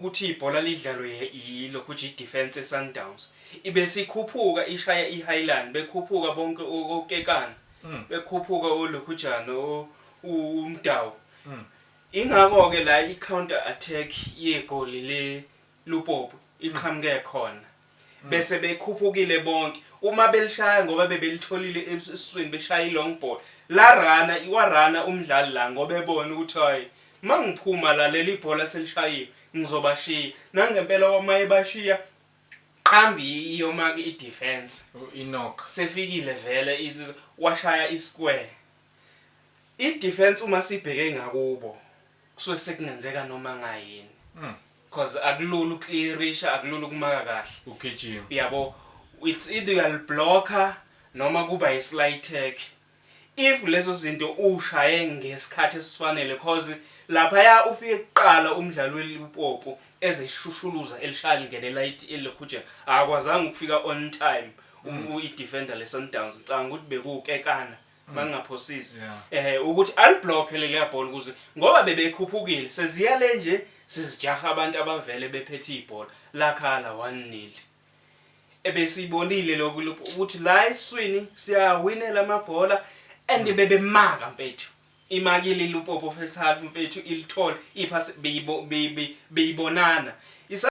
Ukuthi ibhola lidlalwe yilokhu nje, i-defense ye-Sundowns ibe sikhuphuka ishaya i-highline, bekhuphuka bonke okekana, bekhuphuka olokhujana umdawu. Ingakho-ke la i-counter attack yegoli le Lupopo iqhamuke khona, bese bekhuphukile bonke uma belishaya ngoba bebelitholile esiswini, beshaya i-long ball la rana iwarana umdlali la ngoba ebona ukuthi hayi, mangiphuma la leli bhola selishayiwe ngizobashiya. Nangempela uma ebashiya qambi iyomaka i-defense. Enoch. Sefikile vele washaya i-square, i-defense uma sibheke ngakubo kusuke sekungenzeka noma ngayini, cause akulula uku-clearisha, akulula ukumaka kahle. Ugijima. Yabo, it's either uyaliblocka noma kuba i-slide tackle if lezo zinto ushaye ngesikhathi esifanele, cause laphaya ufike kuqala umdlalo weLupopo ezeshushuluza elishaya lingenela elokhujeni, akwazanga ukufika on time i-defender le-Sundowns. Ngicabanga ukuthi bekuwukekana mangingaphosisi, ukuthi aliblock leliya bhola ukuze ngoba bebekhuphukile seziya le nje sizijaha abantu abavele bephethe ibhola lakhala 1-0. Ebesiyibonile lokhu ukuthi la esiswini siyawinela amabhola and bebemaka mfethu, imakile iLupopo first half mfethu, ilithola iphasi beyibonana.